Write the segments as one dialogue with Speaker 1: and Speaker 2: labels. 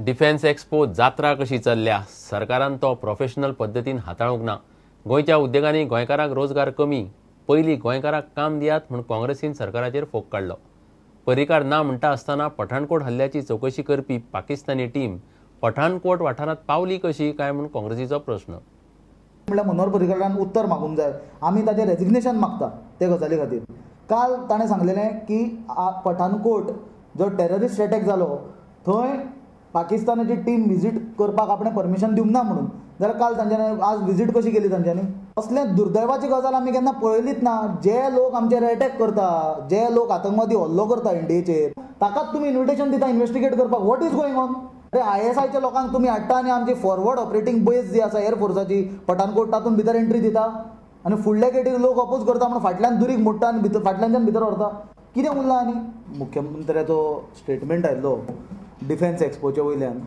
Speaker 1: Defence expo जात्रा कशी चल्ल्या, सरकारान तो प्रोफेशनल पद्दतीन हाताळूंक ना. गोंयच्या उद्देगांनी गोंयकारांक रोजगार कमी, पयलीं गोंयकारांक काम दियात म्हूण काँग्रेसीन सरकाराचेर फोग काडलो. पर्रीकार ना म्हणटा आसतना पठाणकोट हल्ल्याची चवकशी करपी पाकिस्तानी टीम पठाणकोट वाठारांत पावली कशी काय म्हूण काँग्रेसीचो प्रश्न.
Speaker 2: म्हणल्यार मनोहर पर्रीकारान उत्तर मागूंक जाय. आमी ताचें रेजिग्नेशन मागता ते गजाली खातीर. काल ताणें सांगलेलें की पठाणकोट जो टेररिस्ट अटॅक जालो थंय पाकिस्तानाची टीम विजीट करपाक आपणें परमिशन दिवंक ना म्हणून, जाल्यार काल तांच्यांनी आज विजीट कशी केली तांच्यांनी? असलें दुर्दैवाची गजाल आमी केन्ना पळयलीच ना. जे लोक आमचेर अटॅक करता, जे लोक आतंकवादी हल्लो करता इंडियेचेर, ताकाच तुमी इन्विटेशन दिता इन्वेस्टिगेट करपाक. What is going on? अरे ISIच्या लोकांक तुमी हाडटा आनी आमची फॉरवर्ड ऑपरेटींग बेस जी आसा एअरफोर्साची पठाणकोट तातूंत भितर एंट्री दिता आनी फुडल्या गेटीर लोक अपोज करता म्हणून फाटल्यान दुरीग मोडटा आनी भितर फाटल्यानच्यान भितर व्हरता. कितें उरलां? आनी मुख्यमंत्र्याचो स्टेटमेंट आयिल्लो डिफेन्स एक्सपोचे वयल्यान,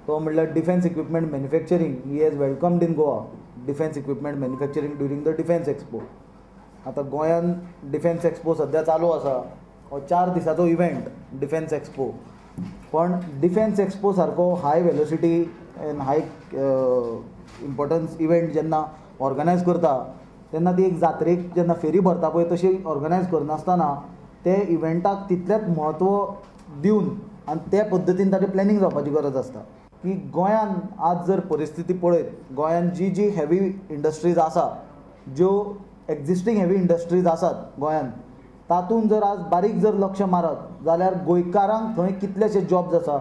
Speaker 2: तो म्हणल्यार defence equipment manufacturing he has welcomed in Goa defence equipment manufacturing during the defence expo. आतां गोंयांत डिफेन्स एक्सपो सद्या चालू आसा, हो 4 दिसाचो इव्हेंट डिफेन्स एक्सपो. पण डिफेन्स एक्सपो सारको high velocity and high importance event जेन्ना ऑर्गनायज करता तेन्ना ती एक जात्रेक जेन्ना फेरी भरता पळय तशी ऑर्गनायज करनासतना ते इव्हेंटाक तितलेंच म्हत्व दिवन आनी ते पद्दतीन ताचें प्लॅनिंग जावपाची गरज आसता. की गोंयांत आज जर परिस्थिती पळयत, गोंयांत जी जी हेवी इंडस्ट्रीज आसा, ज्यो एक्झिस्टींग हेवी इंडस्ट्रीज आसात गोंयांत, तातूंत जर आज बारीक जर लक्ष मारत जाल्यार गोंयकारांक थंय कितलेशे जॉब्स आसा.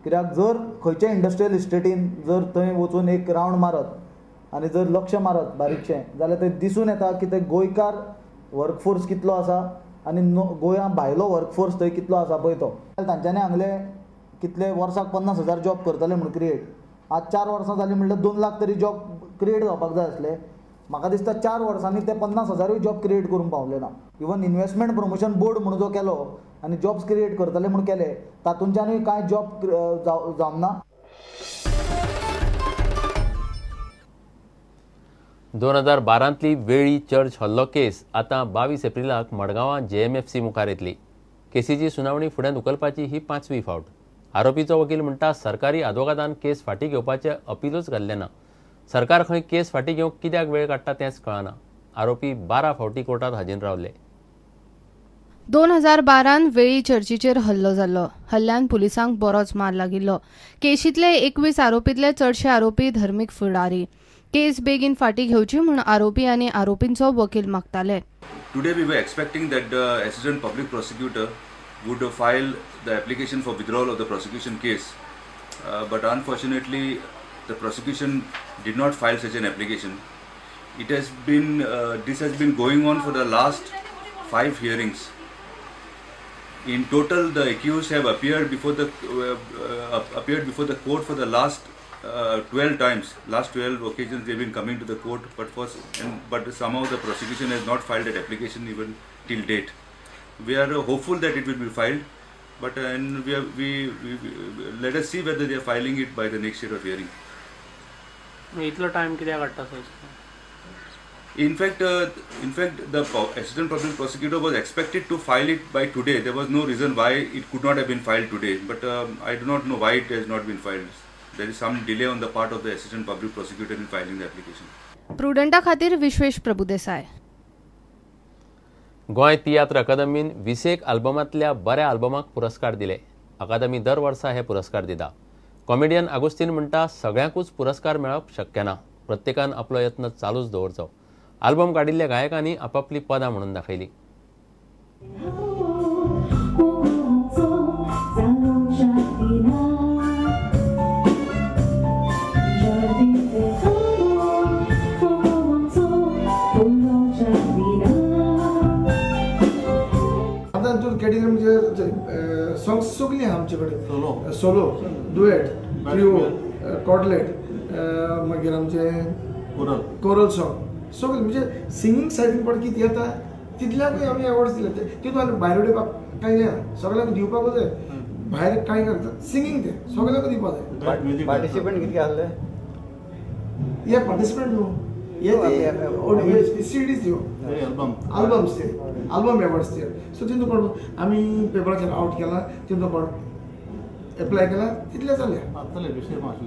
Speaker 2: कित्याक जर खंयच्या इंडस्ट्रियल इस्टेटीन जर थंय वचून एक रावंड मारत आनी जर लक्ष मारत बारीकशें जाल्यार थंय दिसून येता की थंय गोंयकार वर्कफोर्स कितलो आसा आनी गोंया भायलो वर्कफोर्स थंय कितलो आसा पळय तो. तांच्यांनी हांगले कितले वर्साक 50,000 जॉब करतले म्हूण क्रिएट, आज 4 वर्सां जालीं म्हणल्यार 2 लाख तरी जॉब क्रिएट जावपाक जाय आसले. म्हाका दिसता 4 वर्सांनी ते 50,000 जॉब क्रिएट करूंक पावले ना. इवन इन्वेस्टमेंट प्रमोशन बोर्ड म्हणून जो केलो आनी जॉब्स क्रिएट करतले म्हूण केले तातूंच्यानूय कांय जॉब जावंक ना.
Speaker 1: 2012तली वेळी चर्च हल्लो केस आतां 22 एप्रिलाक मडगांवां JMFC मुखार येतली. केसीची सुनावणी फुडें धुकलपाची ही 5वी फावट. आरोपीचो वकील म्हणटा सरकारी आदवोगादान केस फाटीं घेवपाचें अपिलूच घाल्लें ना. सरकार खंय केस फाटीं घेवंक कित्याक वेळ काडटा तेंच कळना. आरोपी 12 फावटी कोर्टात हाजीर रावले.
Speaker 3: 2012 वेळी चर्चीचेर हल्लो जाल्लो. हल्ल्यान पुलिसांक बरोच मार लागिल्लो. केशींतले 21 आरोपींतले चडशे आरोपी धर्मीक फुडारी. केस बेगीन फाटी घेवची म्हूण आरोपी आनी आरोपींचो वकील मागताले.
Speaker 4: Today we were expecting that the assistant public prosecutor would file the application for withdrawal of the prosecution case, but unfortunately the prosecution did not file such an application. It has been this has been going on for the last 5 hearings. In total, the accused have appeared before the court for the last 12 times. Last 12 occasions they have been coming to the court, but somehow the prosecution has not filed that application even till date. We are hopeful that it will be filed, but and we let us see whether they are filing it by the next date of hearing.
Speaker 5: इतलो time कित्याक काडटा sir?
Speaker 4: In fact, the assistant public prosecutor was expected to file it by today. There was no reason why it could not have been filed today, but I do not know why it has not been filed. There is some delay on the part of the assistant public prosecutor in filing the application.
Speaker 3: प्रुडंटा खातीर विश्वेश प्रभुदेसाय.
Speaker 1: गोंय तियात्र अकादमीन 20 आल्बमांतल्या बऱ्या आल्बमाक पुरस्कार दिले. अकादमी दर वर्सा हे पुरस्कार दिता. Comedian Augustine म्हणटा सगळ्यांकूच पुरस्कार मेळप शक्य ना, प्रत्येकान आपलो यत्न चालूच दवरचो. आल्बम काडिल्ल्या गायकांनी आपापली पदां म्हणून दाखयली.
Speaker 6: कॅटेगरी म्हणजे सॉंग्स सगळीं आहा आमचे कडेन, सोलो, डुएट, ट्रिओ, कॉर्डलेट, मागीर आमचे कोरल सॉंग सगळें. म्हणजे सिंगींग सायडीन पण कितें येता तितल्याकूय आमी एवॉर्ड्स दिले. तितून आनी भायर उडोवपाक कांय ना, सगळ्यांक दिवपाकूच जाय. भायर कांय करता सिंगींग तें सगळ्यांक दिवपाक जाय.
Speaker 7: पार्टिसिपंट कितके आसले?
Speaker 6: हे पार्टिसिपंट न्हू, हे सीडीज ह्यो आल्बम्स ते आल्बम एवॉर्ड्स ते. सो तितून कोण आमी पेपराचेर आवट केला, तितून कोण एप्लाय केला तितले जाले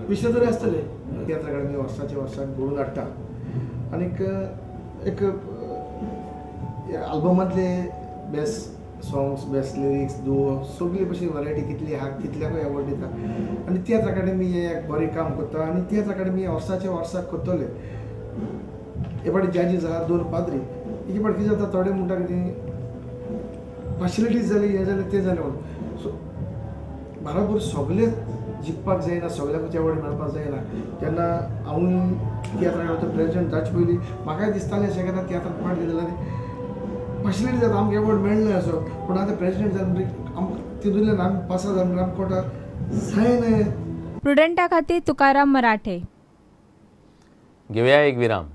Speaker 6: विशय तरी आसतले. तियात्र अकादमी वर्साच्या वर्साक घडोवन हाडटा आनीक एक आल्बमांतले बेस्ट सॉंग्स, बेस्ट लिरिक्स, दुओ सगळी कशी वरायटी कितली आहा तितल्याकूय एवॉर्ड दिता. आनी तियात्र अकादमी हें एक बरें काम करता आनी तियात्र अकादमी वर्साच्या वर्साक करतले. हे फावटी जजीस आहा 2 पाद्री, एके फावटी कितें जाता थोडे म्हणटा कितें फॅसिलिटीज जाली, हें जालें तें जालें म्हणून. सो बरोबर सगळे जिखपाक जायना, सगळ्याकूच एवॉर्ड मेळपाक जायना. जेन्ना हांवूय तियात्राक प्रेजिडेंट जावचे पयलीं म्हाकाय दिसतालें अशें केन्ना तियात्राक पार्ट घेतलें जाल्यार फॅसिलिटी जाता आमकां एवॉर्ड मेळना असो. पूण आतां प्रेजिडेंट जालें म्हणटकीर आमकां तितूंतल्यान आमी पासार जालें म्हणटकीर आमकां कळटा जायना.
Speaker 7: प्रुडंटा खातीर तुकाराम मराठे.
Speaker 1: घेवया एक विराम.